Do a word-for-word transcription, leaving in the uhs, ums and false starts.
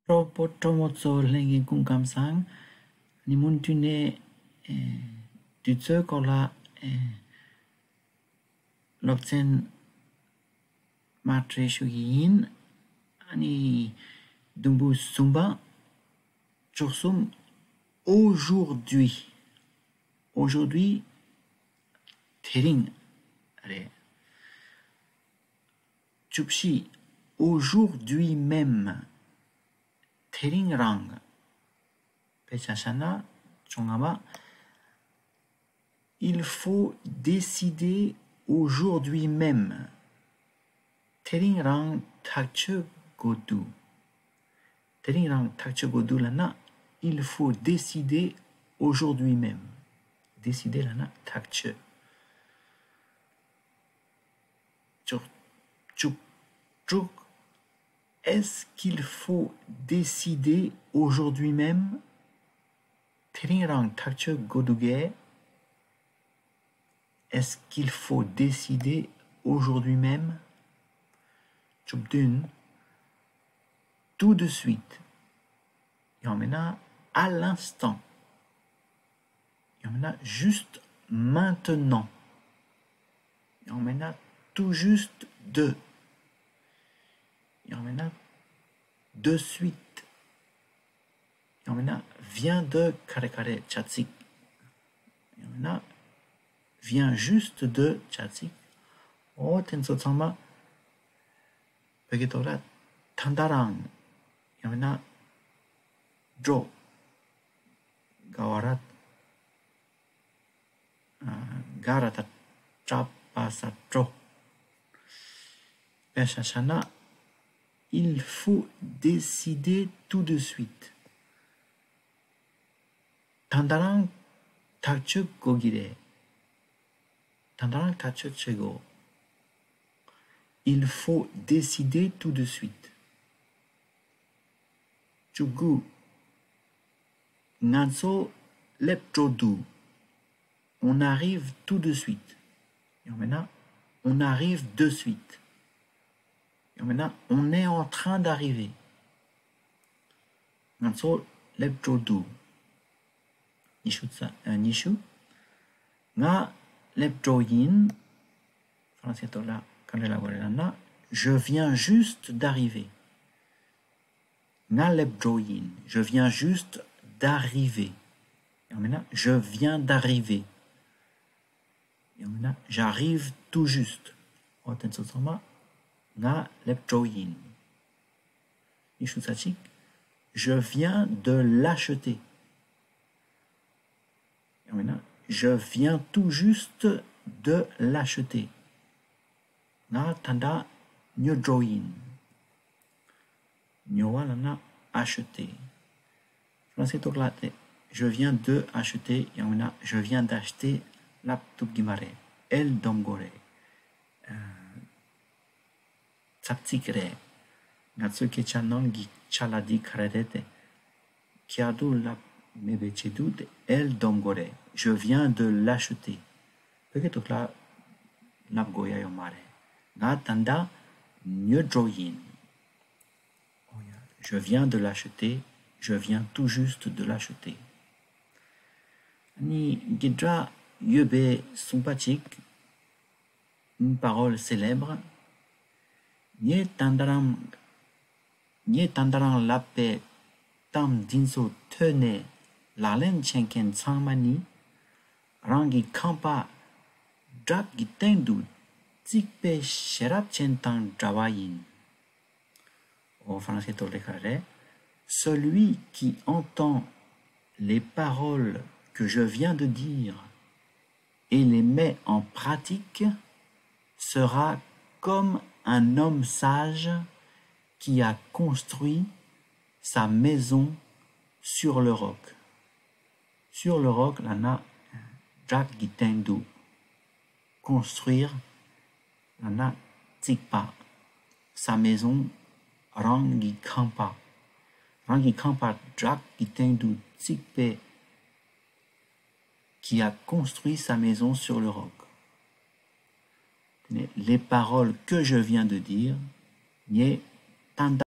གྲོགས་པོ་གྲོགས་མོ་ཚོ་ལྷན་རྒྱས་སྐུ་ཁམས་བཟང་། ནི་མུ་མཐུད་ནས་ཨེ་དུས་ཚོད་སྐོར་ལ་ཨེ་སློབ་ཚན་མར་སྤྲད་ཞུ་གི་ཡིན། ཨ་ནི་དུམ་བུ་གསུམ་པ། བཅུ་གསུམ། Aujourd'hui. Aujourd'hui དེ་རིང་རེད། བཅུ་བཞི། Aujourd'hui même. དེ་རིང་རང་། དཔེ་ཆ་བཞག་ན་བཅོ་ལྔ་པ། Il faut décider aujourd'hui même. དེ་རིང་རང་ཐག་གཅོད་དགོས་འདུག་དེ་རིང་རང་ཐག་གཅོད་དགོས་འདུག་ལབ་ན། Il faut décider aujourd'hui même. Décider ལབ་ན་ཐག་གཅོད། བཅུ་བཅུ་དྲུག Est-ce qu'il faut décider aujourd'hui même? དེ་རིང་རང་ཐག་གཅོད་དགོས་འདུག་གས། Est-ce qu'il faut décider aujourd'hui même? བཅུ་བདུན Tout de suite. ཡང་མིན་ན་à l'instant. ཡང་མིན་ན་juste maintenant. ཡང་མིན་ན་tout juste de. ཡང་མིན་ན་de suite. ཡང་མིན་ན་vient de ག་རེ་ག་རེ་བྱ་ཚིག་ཡང་མིན་ན་vient juste de བྱ་ཚིག་འོ་དེ་ཚོ་ཚང་མ་བོད་སྐད་ཐོག་ལ་ད་ལྟ་རང་ཡང་མིན་ན་འགྲོ། དགའ་བ་ར། དགའ་ར་ད་དྲག་པ་ས་འགྲོ། དཔེ་ཆ་བཞག་ན། Il faut décider tout de suite. ད་ལྟ་རང་ཐག་གཅོད་དགོས་ཀྱི་རེད། ད་ལྟ་རང་ཐག་གཅོད་བྱེད་དགོས། Il faut décider tout de suite. བཅུ་དགུ། ང་ཚོ་སླེབས་འགྲོ་འདུག On arrive tout de suite. ཡང་མིན་ན། On arrive de suite. ཡང་མིན་ན། On est en train d'arriver. ང་ཚོ་སླེབས་འགྲོ་འདུག་ཉི་ཤུ་རྩ། ཨ། ཉི་ཤུ། ང་སླེབས་འགྲོ་ཡིན། ཧྥ་རན་སིའི་ཐོག་ལ་ག་འདྲ་ལབ་དགོས་རེད་ལབ་ན། Je viens juste d'arriver. ང་སླེབས་འགྲོ་ཡིན། Je viens juste d'arriver. ཡང་མིན་ན། Je viens d'arriver. ཡང་མིན་ན། J'arrive tout juste. འོ་དེ་ཚོ་ཚང་མ་ང་སླེབས་འགྲོ་ཡིན། ཉི་ཤུ་རྩ་གཅིག Je viens de l'acheter. ཡང་མིན་ན། Je viens tout juste de l'acheter. ང་ད་ལྟ་ཉོ་འགྲོ་ཡིན། ཉོ་བ་ལབ་ན་acheter. ཧྥ་རན་སིའི་ཐོག་ལ་དེ། Je viens de acheter. ཡང་མིན་ན། Je viens d'acheter. ལབ་ཐུབ་ཀྱི་མ་རེད། L སྡོམ་དགོས་རེད། ཨ། ཚབ་ཚིག་རེད། ང་ཚོའི་སྐད་ཆ་ནང་གི་ཆ་ལ་འདི་ག་རེ་རེད་དེ། ཁྱེད་དུ་ལབ་མེད་པའི་ཆེད་དུ་དེ་L སྡོམ་དགོས་རེད། Je viens de l'acheter. བོད་སྐད་ཐོག་ལ་ལབ་དགོས་ཡ་ཡོད་མ་རེད། ང་ད་ལྟ་ཉོ་འགྲོ་ཡིན། འོ་ཡ། Je viens de l'acheter. Je viens tout juste de l'acheter. ཨ་ནི་འདི་འདྲ་ཡོད་པའི་གསུངས་པ་ཅིག Une parole célèbre. ངས་ད་ལྟ་རང་། ངས་ད་ལྟ་རང་ལབ་པའི་གཏམ་འདི་ཚོ་ཐོས་ནས་ལག་ལེན་བྱེད་མཁན་ཚང་མ་ནི། རང་གི་ཁང་པ་བྲག་གི་སྟེང་དུ་བརྩིགས་པའི་ཤེས་རབ་ཅན་དང་འདྲ་བ་ཡིན། འོ་ཧྥ་རན་སིའི་ཐོག་ལ་ག་རེ། Celui qui entend les paroles que je viens de dire et les met en pratique sera comme un homme sage qui a construit sa maison sur le roc. Sur le roc ལབ་ན་བྲག་གི་སྟེང་དུ། Construire ལབ་ན་བརྩིགས་པ། Sa maison རང་གི་ཁང་པ། རང་གི་ཁང་པ་བྲག་གི་སྟེང་དུ་བརྩིགས་པའི། Qui a construit sa maison sur le roc. Les paroles que je viens de dire, ངས་ད་ལྟ།